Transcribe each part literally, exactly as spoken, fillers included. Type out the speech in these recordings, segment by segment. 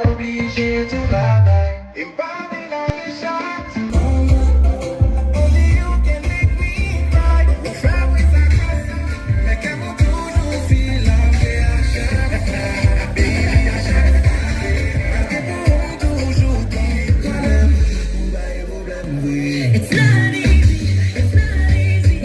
Oblije tou bagay. E m pa vle lage chat. Only you can make me cry. Ou fè mwen sa konsa. Men kè mwen toujou feel ange a chak fwa. Baby, a chak fwa. Paske pou ou m toujou gen pwoblèm. Ou bay pwoblèm vre. It's not easy, it's not easy.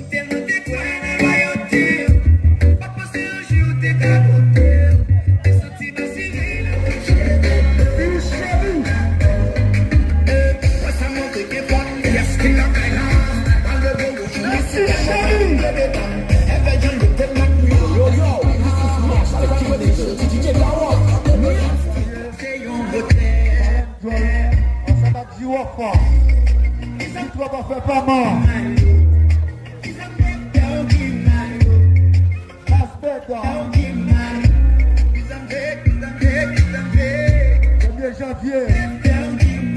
Tèlman te kwè nan lwayòte w, pa t panse yon jou te ka pote w. Te santi m asire la. Fini cheri. Eh, wè sa monte gen pòt, yes, ki lakay la. Al leve yo, jwe si te cheri. Leve dam, èvè jan yo te mat nou yo. Yo, yo, this is Master Kid, D J Dawa. Se yon botè. Ansanm ak G-Rock, Victor pa fè pa mal. Las Vegas. Premye janvye. Premye janvye.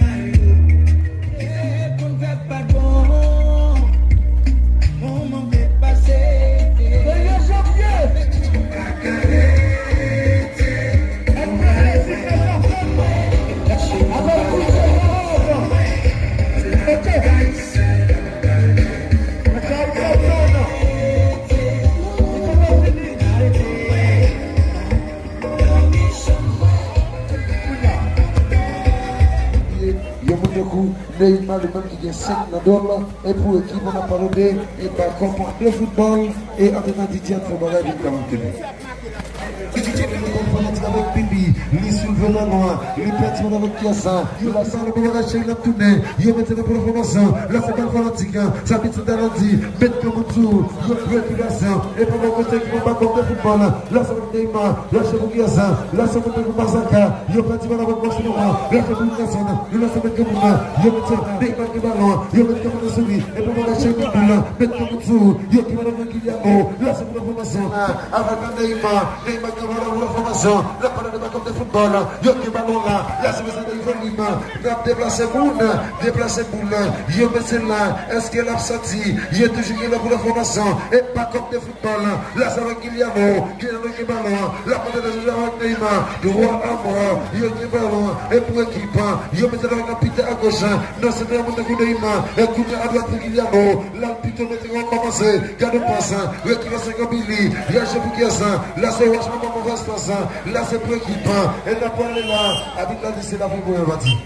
Yon moun tankou Neymar, li menm ki gen senk nan do l, e pou ekip, n ap pale de, e bakòp de foutbòl, e antrenè Didier fè bagay vin ka manke li. Fanatik avèk Bibi, li soulve balon an, li pèdi bal avèk pyès sa, li lase bal pou bagay cheri nan tounen, yo mete nan pwen fòmasyon, lase bal fanatik an, sa piti Dalandi, met granmoun sou, yo jwe tout gason, e pa bon kote ki pou bakòp de foutbòl, lase avèk Neymar, lase pou pyès sa, lase pou Masaka, yo pèdi bal avèk Washington, lase pou Nelson, li lase met granmoun an, yo mete Neymar gen balon an, yo met granmoun an sou li, e pa bon bagay cheri nan boul la, met granmoun sou, yo ki balon Guillermo, lase pou fòmasyon. Avèk Neymar, Neymar ki balon pou fòmasyon. L ap pale de bakòp de foutbòl. Yo ki balon la. Lase mesye de volim. N ap deplase moun. Deplase boul. Yo mesye la. Èske l ap santi? Yo toujou gen lè pou fòmasyon. E bakòp de foutbòl. Lase avèk Guillermo. Guillermo ki balon. L ap mande de jwe avèk Neymar. Dwa a mwa. Yo ki balon. E pou ekip. Yo mesye la nan pite agoch. Nan sentè moun tankou Neymar. E koute adwat pou Guillermo. L al pito mete yo kòmanse. Gade yon pas. Rekipasyon Gambili. Rache pou Gerson. La se Wachman, pa move espas. La se pou ekip. E n ap pale la. Abit la di se la pou yon pati.